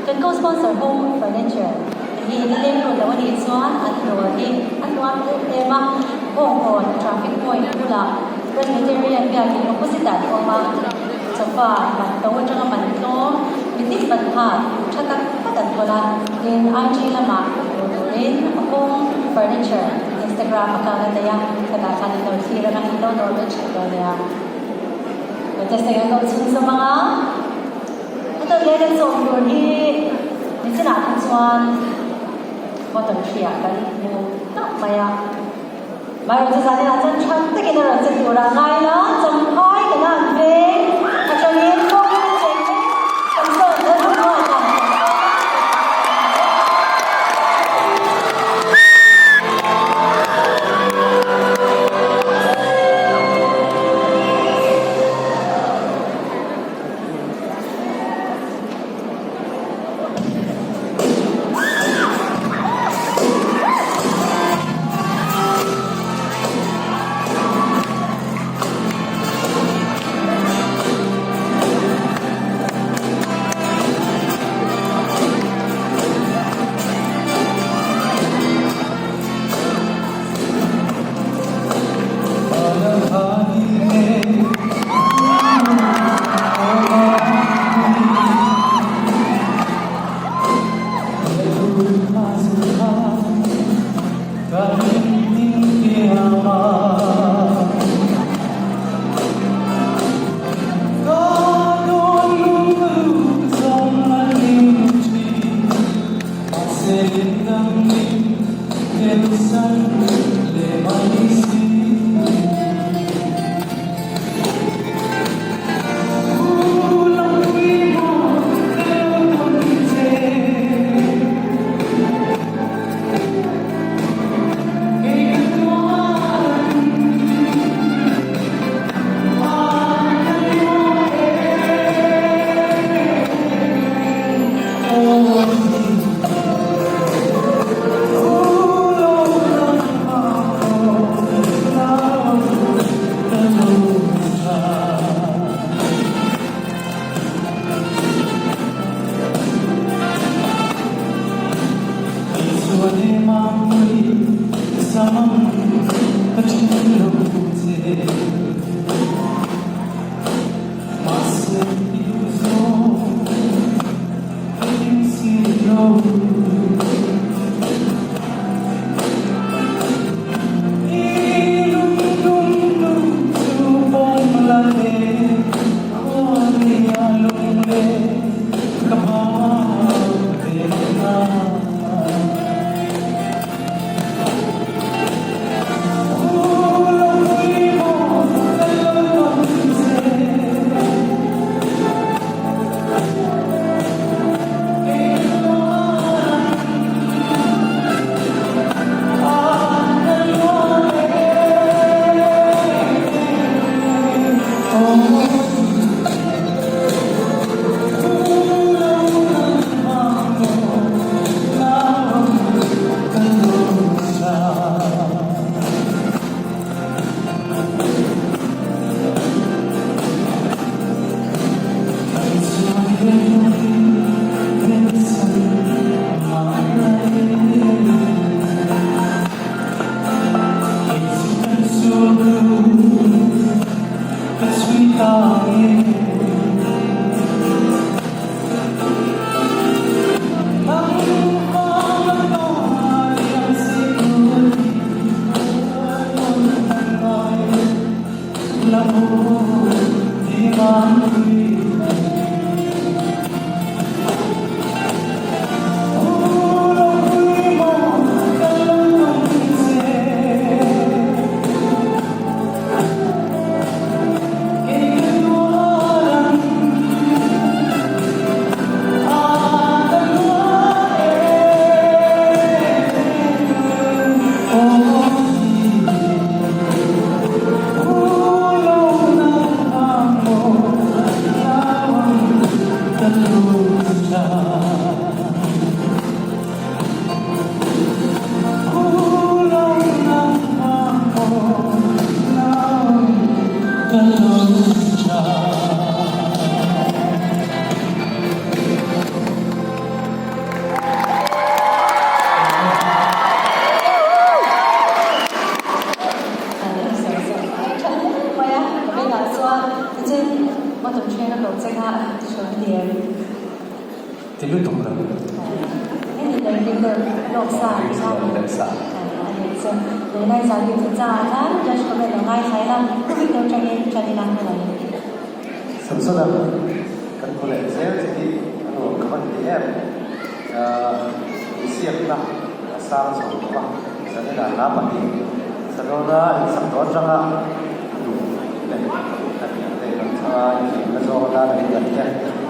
Kan co-sponsor Home Furniture hi nileng lut lo a nih chuan an dawr hi a nuam em em a, Bawngkawn traffic point bulah Presbyterian biakin opposite ah te awm a, sofa man to atanga man tlawm mitin man khan tha tak tak an hawl a, tin IG lamah hmuh turin Home Furniture Instagram account a nei a, khatah khan in lo thlir anga in lo dawr ve thin dawn nia. Contestant an lo chhunzawm ang a. A dawt leh kan zawm tur hi nichinah kha chuan bottle hriah kan hmu hlauh mai a. Amaherawhchu chu zaninah chuan tha takin a rawn che tur a ngai la, champhai kan han veng atangin kawng a cheng mek kan zawn kan hmu nghal a. Bottom train a ko chenga chuan diam. Ti lutuk lo. Hei ni lei lawk sa. Lawk sa. So, lei sa ki chu cha khan judge comment lo ngai thai la. Ku Victor changin chanina na lo. Samsona kan khule zel chi hi ano kaman ti em siak na sang chho pa sanena la pahnih sanona in sak dawn tanga du le kan te kan changa in na zawng ta na in te.